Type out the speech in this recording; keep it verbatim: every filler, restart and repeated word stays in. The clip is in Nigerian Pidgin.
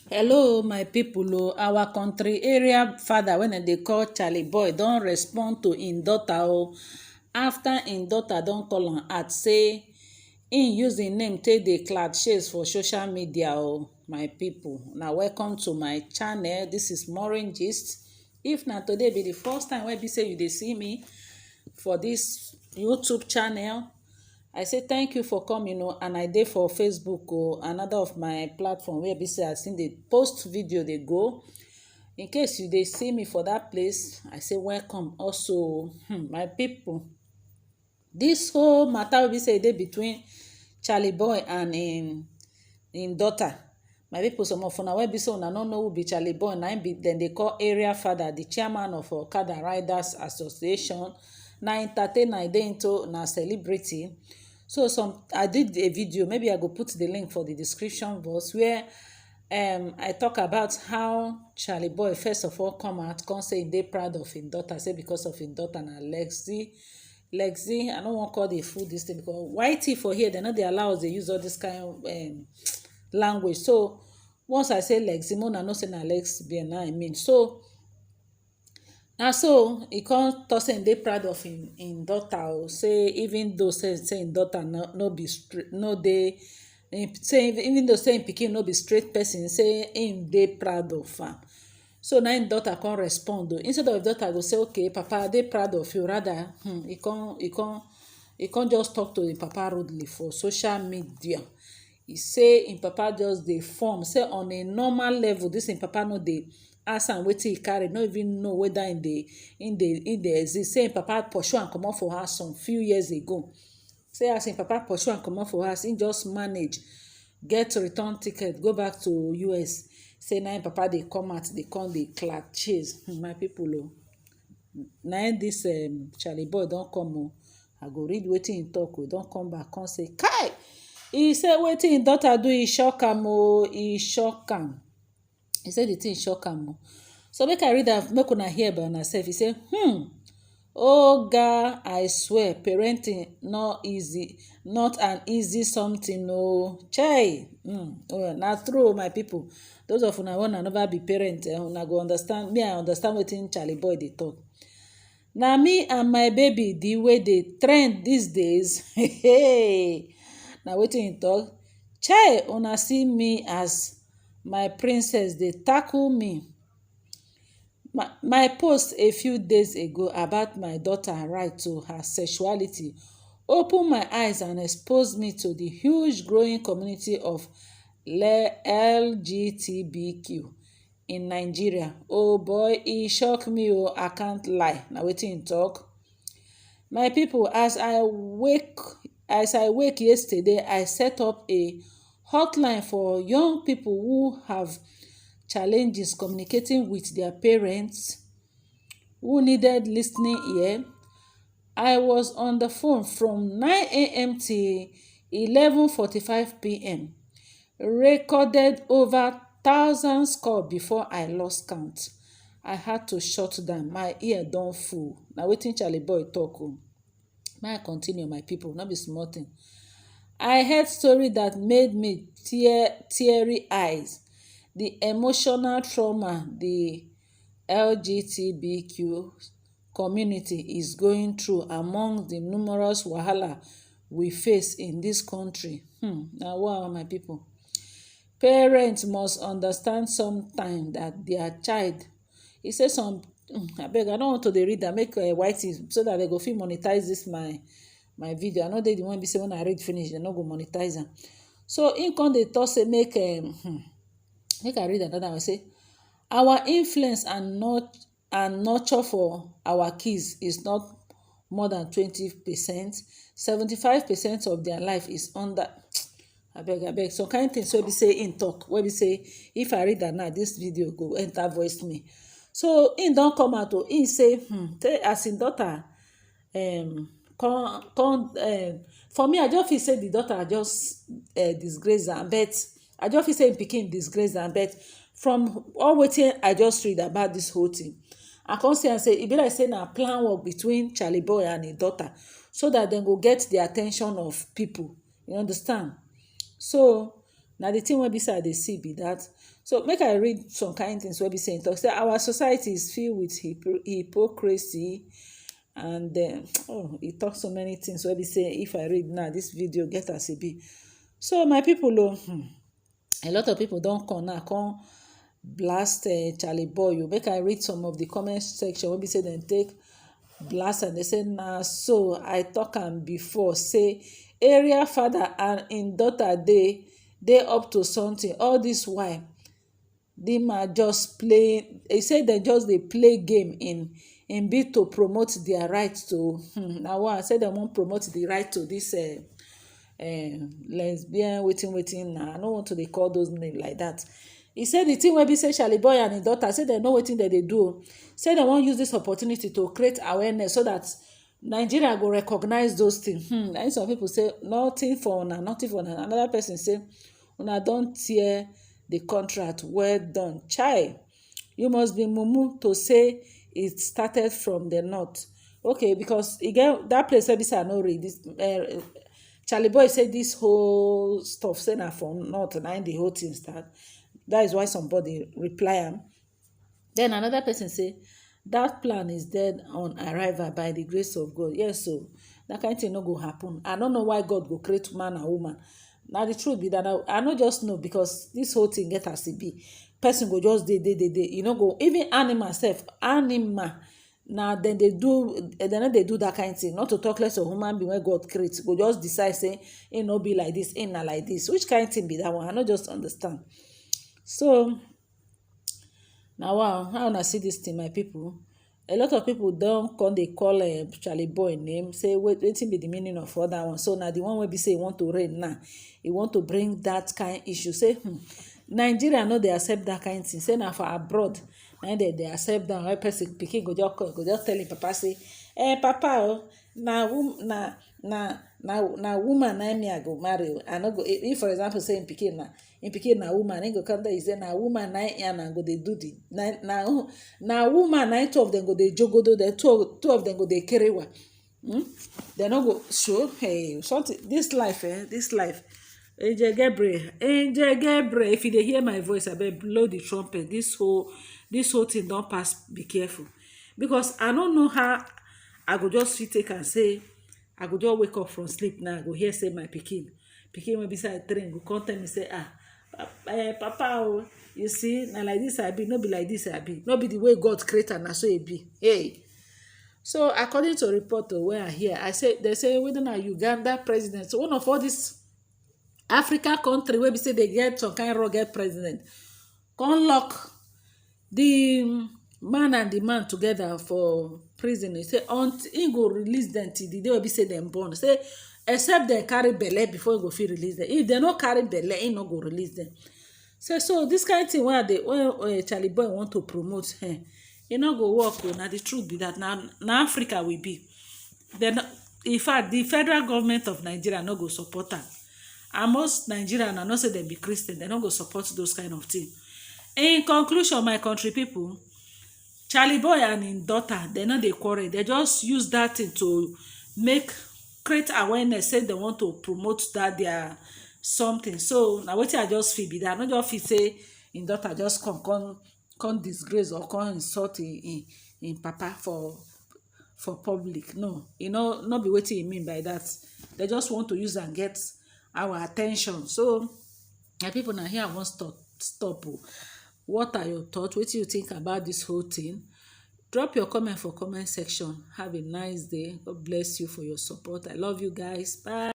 Hello, my people. Oh, our country area father, when they call Charlie Boy, don't respond to in daughter. Oh, after in daughter don't call on at say in using name take the clad shades for social media. Oh, my people. Now welcome to my channel. This is Maureen Gist. If not today be the first time where be say you they see me for this YouTube channel, I say thank you for coming, oh, and I dey for Facebook, oh, another of my platform where be say I think they post video they go. In case you they see me for that place, I say welcome. Also, hmm, my people, this whole matter will be say they between Charlie Boy and in in daughter. My people, some of una wey be say una no know who be Charlie Boy, na im be dem dey call area father, the chairman of Okada Riders Association. Na entertainer e dey into, na celebrity. So some, I did a video, maybe I go put the link for the description box, where um I talk about how Charlie Boy first of all come out, come say he dey proud of him daughter, say because of him daughter na Lexi. Lexi, I no wan call the full this thing because Y T for here, they no dey allow us dey use all this kind of um, language. So once I say Lexi, Mona no say na Lexi be na I mean. So na so he come talk say he dey proud of him, him daughter. Oh, say even though say, say him daughter no, no be straight, no dey, him say even though say him pikin no be straight person, say him dey proud of am. So na him daughter come respond, though. Instead of daughter go say, "Okay, papa, I dey proud of you," rather, hmm, he come, he come, he come just talk to him papa rudely for social media. He say him papa just dey form. Say on a normal level, this him papa no dey ask am wetin he carry, no even know whether in the in the in the exist. Say him papa pursue am comot for house some few years ago. Say as him papa pursue am comot for house, he just manage get return ticket, go back to U S. Say na him papa dey come out, dey come dey clap chase. Hmm, my people, oh, na him this um, Charlie Boy don come. Oh, I go read wetin he talk. Oh, don come back, come say, "Kai!" He say wetin him daughter do, he shock am. Oh, he shock am. He say the thing shock am. Oh. So make I read am, make una hear by una sef. He say, "Hmm, oh God, I swear, parenting not easy, not an easy something. No, chai." Hmm. Oh, na true, oh, my people. Those of una wey una never be parent, eh, una go understand. Me, I understand wetin Charlie Boy dey talk. Na me and my baby, the way they trend these days. Hey, na wetin he talk. Chai, una see me as my princess dey tackle me. My, my post a few days ago about my daughter right to her sexuality open my eyes and expose me to the huge growing community of le- L G T B Q in Nigeria. Oh boy, e shock me. Oh, I can't lie. Na wetin he talk. My people, as I wake, as I wake yesterday, I set up a hotline for young people who have challenges communicating with their parents, who needed listening ear. I was on the phone from nine a m till eleven forty-five p m, recorded over thousands call before I lost count. I had to shut down. My ear don full. Na wetin Charlie Boy talk. Oh. May I continue, my people? Not be small thing. I heard story that made me tear teary eyes. The emotional trauma the L G T B Q community is going through among the numerous wahala we face in this country. Hmm, now, wow, my people. Parents must understand sometime that their child, he say some, hmm, I beg, I don't want to dey read and make uh, white things so that they go feel monetize this my my video. I know they the one be say when I read finish, they no go monetize am. So in come they talk say make um, hmm, make I read another one. Say our influence and not and nurture for our kids is not more than twenty percent. Seventy-five percent of their life is under. I beg, I beg. Some kind things wey be say in talk, wey be say if I read that now, this video go enter voice me. So in don't come out to in say, hmm, say as in daughter, um, come, come, um, for me, I just feel say the daughter just uh, disgrace am, but I just feel say im pikin disgrace am, but from all wetin I just read about this whole thing, I come see am say e be like say na plan work between Charlie Boy and im daughter so that dem go get the attention of people. You understand? So Na the thing wey be say I dey see be that. So make I read some kind things wey be say e talk say our society is filled with hypocr- hypocrisy, and um e talk so many things wey be say if I read now, this video get as e be. So my people o, um a lot of people don come now come blast um Charlie Boy o. Make I read some of the comment section wey be say dem take blast am. Dem say, "Na so I talk am before say area father and im daughter dey dey up to something all this while." The man just play, he say dem just dey play game in in bid to promote their right to, um na wa say dem wan promote the right to this um um lesbian wetin wetin na, I no want to dey call those names like that. He say the thing wey be say Charlie Boy and im daughter say dem know wetin dem dey do o, say dem wan use this opportunity to create awareness so that Nigeria go recognize those things. um Na im some people say, "Nothing for una, nothing for una." Another person say, "Una don tear the contract, well done." Chai, you must be mumu to say it started from the north. Okay, because e get that place wey be say I no read this. Uh, Charlie Boy say this whole stuff say na from north, na im the whole thing start. That is why somebody reply am. Then another person say, "That plan is dead on arrival by the grace of God." Yes, so that kind thing no go happen. I don't know why God go create man and woman. Now the truth be that I, I no just know because this whole thing get as e be. Person go just dey dey dey dey. You no go even animal self animal. Now then they do they no dey do that kind thing. Not to talk less of human being wey God create go just decide say e no be like this, e na like this. Which kind thing be that one? I no just understand. So na wa o, how una see this thing, my people? A lot of people don come dey call um Charlie Boy name, say wait, wetin be the meaning of all that one? So na the one wey be say e want to reign now, e want to bring that kind issue. Say um Nigeria no dey accept that kind thing. Say na for abroad na im dem dey accept that. Why person pikin go just call, go just tell him papa say, "Eh, papa o, na wom- na na na na woman na me I go marry o. I no go." If, if for example say him pikin na him pikin na woman, he go come tell you say na woman na him and I go dey do the na na na woman na him two of them go dey jogodo, the two of, two of them go dey kerewa. Hmm? They no go show hey something. This life, eh, this life. Angel Gabriel, Angel Gabriel, if you dey hear my voice, I beg blow the trumpet. This whole this whole thing don't pass. Be careful, because I don't know how I go just fit take and say I go just wake up from sleep now. I go hear say my pikin, pikin wey be say I train, go come tell me say, "Ah, pa- eh, papa, oh, you see, na like this I be, no be like this I be, no be the way God create am, na so e be." Hey, so according to report, oh, where I hear, I say they say whether na Uganda president, so one of all this Africa country wey be say they get some kind rugged president, come lock the man and the man together for prison. He say until he go release them till the day wey be say dem born. Say except dem carry belle before he go fit release them. If dem no carry belle, he no go release them. Say so this kind thing wey I dey wey uh, Charlie Boy want to promote, eh, e no go work o. Na the truth be that. Na na Africa we be. Then in fact, the federal government of Nigeria no go support am. And most Nigerians, I know say dem be Christian, dem no go support those kind of thing. In conclusion, my country people, Charlie Boy and him daughter, they no dey quarrel. They just use that thing to make create awareness, say they want to promote that their something. So now what I just feel be that I no just feel say him daughter just come come come disgrace or come insult him him, him papa for for public. No, you know, not be wetin he mean by that. They just want to use and get our attention. So my people, now here I want stop stop. Oh. What are your thoughts? What do you think about this whole thing? Drop your comment for comment section. Have a nice day. God bless you for your support. I love you guys. Bye.